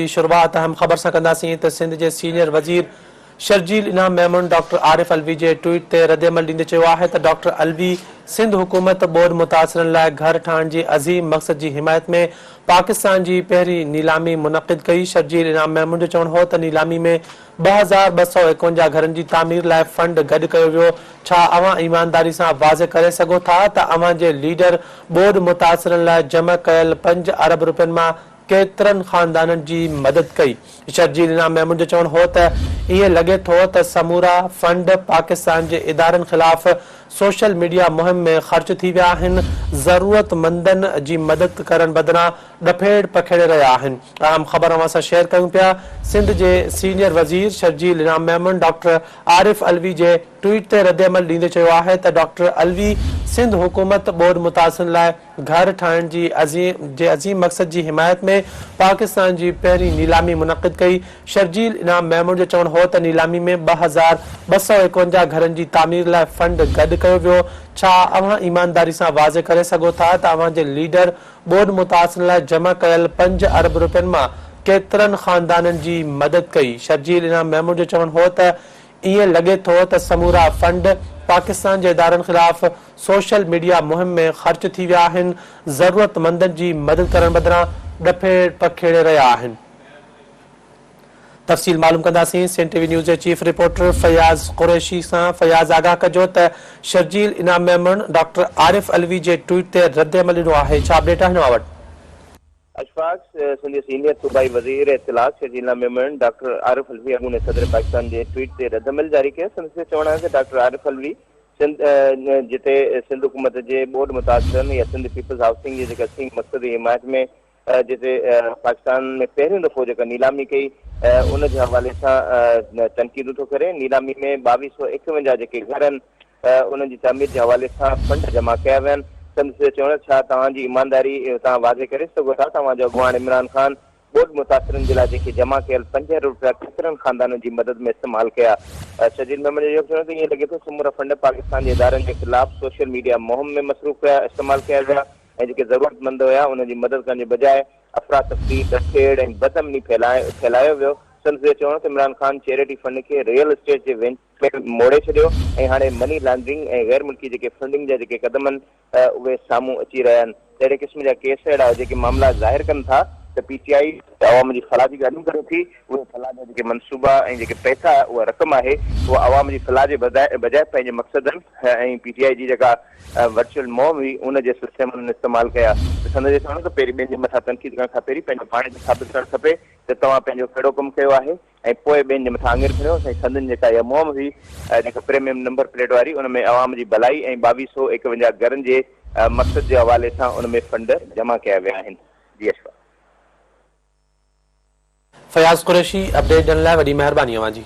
جي شروعات اهم خبر سان ڪنداسين ته سنڌ جي سينيئر وزير شرجيل انعام ميمڻ ڊاڪٽر عارف علوي جي ٽوئيٽ تي ردعمل ڏيندي چيو آهي ته ڊاڪٽر علوي سنڌ حڪومت ٻوڏ متاثرن لاء گهر ٺاهڻ جي عظيم مقصد جي حمايت ۾ پاڪستان جي پهرين نيلامي منعقد ڪئي. شرجيل انعام ميمڻ جو چوڻ هو ته نيلامي ۾ 2251 گهرن جي تعمير لاء فنڊ گڏ ڪيو ويو، ڇا اوهان ايمانداري سان واضح ڪري سگهو ٿا ته اوهان جي ليڊر ٻوڏ متاثرن لاء جمع ڪيل پنج ارب روپين مان ڪيترن خاندانن جي مدد ڪئي. شرجيل انعام ميمڻ جو چوڻ هو ته ائين لڳي ٿو ته سمورا فنڊ پاڪستان جي ادارن خلاف سوشل ميڊيا مهم ۾ خرچ ٿي ويا آهن، ضرورتمندن جي مدد ڪرڻ بدران ڏڦيڙ پکيڙي رهيا آهن. اهم خبر اوهان سان شيئر ڪيون پيا، سنڌ جي سينيئر وزير شرجيل انعام ميمڻ ڊاڪٽر عارف علوي جي ٽوئيٽ تي ردعمل ڏيندي چيو آهي ته ڊاڪٽر علوي سنڌ حڪومت ٻوڏ متاثرن لاء گهر ٺاهڻ جي جي عظيم مقصد جي حمايت ۾ پاڪستان جي پهرين نيلامي منعقد ڪئي. شرجيل انعام ميمڻ جو چوڻ هو ته نيلامي ۾ 2251 گهرن جي تعمير لاء فنڊ گڏ ڪيو ويو، ڇا اوهان ايمانداري سان واضح ڪري سگهو ٿا ته اوهان جي ليڊر ٻوڏ متاثرن لاء جمع ڪيل پنج ارب روپين مان ڪيترن خاندانن جي مدد ڪئي؟ شرجيل انعام ميمڻ جو چوڻ هو ته ائين لڳي ٿو ته سمورا فنڊ پاڪستان جي ادارن خلاف سوشل ميڊيا مهم ۾ خرچ ٿي ويا آهن، ضرورتمندن جي مدد ڪرڻ بدران ڏڦيڙ پکيڙي رهيا آهن. تفصيل معلوم ڪنداسين سنڌ ٽي وي نيوز جي چيف رپورٽر فياض قريشي سان. فياض آگاهه ڪجو ته شرجيل انعام ميمڻ ڊاڪٽر عارف علوي جي ٽوئيٽ تي ردعمل ڏنو آهي، ڇا اپڊيٽ آهن اوهان وٽ؟ اشفاق، سنڌ جي سينيئر صوبائي وزير اطلاعات شرجيلا ميمڻ ڊاڪٽر عارف علوي اڳوڻي صدر پاڪستان جي ٽوئيٽ تي ردعمل جاري ڪيو. سندس جو چوڻ آهي ته ڊاڪٽر عارف علوي سنڌ جتي سنڌ حڪومت جي ٻوڏ متاثرن يا سنڌ پيپلز هائوسنگ جي جيڪا اسڪيم مقصد جي حمايت ۾ جتي پاڪستان ۾ پهريون دفعو جيڪا نيلامي ڪئي ان جي حوالي سان تنقيدون ٿو ڪري. نيلامي ۾ 2251 جيڪي گهر آهن انهن جي تعمير جي حوالي سان فنڊ جمع ڪيا ويا آهن. سندس اهو چوڻ ڇا توهان جي ايمانداري توهان واضح ڪري سگهو ٿا توهان جو اڳواڻ عمران خان ٻوڏ متاثرن جي لاء جيڪي جمع ڪيل پنج ارب رپيا ڪيترن خاندانن جي مدد ۾ استعمال ڪيا. شرجيل ميمڻ جو اهو به چوڻ هو ته ائين لڳي ٿو سمورا فنڊ پاڪستان جي ادارن جي خلاف سوشل ميڊيا مهم ۾ مصروف ڪيا استعمال ڪيا ويا ۽ جيڪي ضرورتمند هيا انهن جي مدد ڪرڻ جي بجاء افراتفري، ڏڦيڙ ۽ بدامني ڦهلايو ويو. سندس اهو چوڻ هو ته عمران خان چيريٽي فنڊ کي ريئل اسٽيٽ جي وينچر ۾ موڙي ڇڏيو ۽ هاڻي مني لانڊرنگ ۽ غير ملڪي جيڪي فنڊنگ جا جيڪي قدم آهن اهي سامهون اچي رهيا آهن ته اهڙي قسم جا ڪيس اهڙا جيڪي معاملا ظاهر ڪن ٿا ته پي ٽي آء عوام جي فلاح جي ڳالهيون ڪري ٿي اهي فلاح جا جيڪي منصوبا ۽ جيڪي پئسا اها رقم آهي اها عوام جي فلاح جي بجاء پنهنجي مقصدن ۽ پي ٽي آء جي جيڪا ورچوئل مهم هئي ان جي سلسلي ۾ انهن استعمال ڪيا ته سندس جو چوڻ هو ته پهرين ٻين جي مٿان تنقيد ڪرڻ کان پهرين پنهنجو پاڻ کي ثابت ڪرڻ کپي ته توهان پنهنجو ڪهڙو ڪم ڪيو آهي ۽ پوء ٻين جي مٿان آڱر کڻيو. سائين سندن جيڪا اها مهم هئي جيڪا پريميم نمبر پليٽ واري ان ۾ عوام جي ڀلائي ۽ 2251 گهرن جي مقصد جي حوالي سان ان ۾ فنڊ جمع ڪيا ويا آهن. جي اشفاق. فياض قريشي اپڊيٽ ڏيڻ لاء وڏي مهرباني اوهان جي.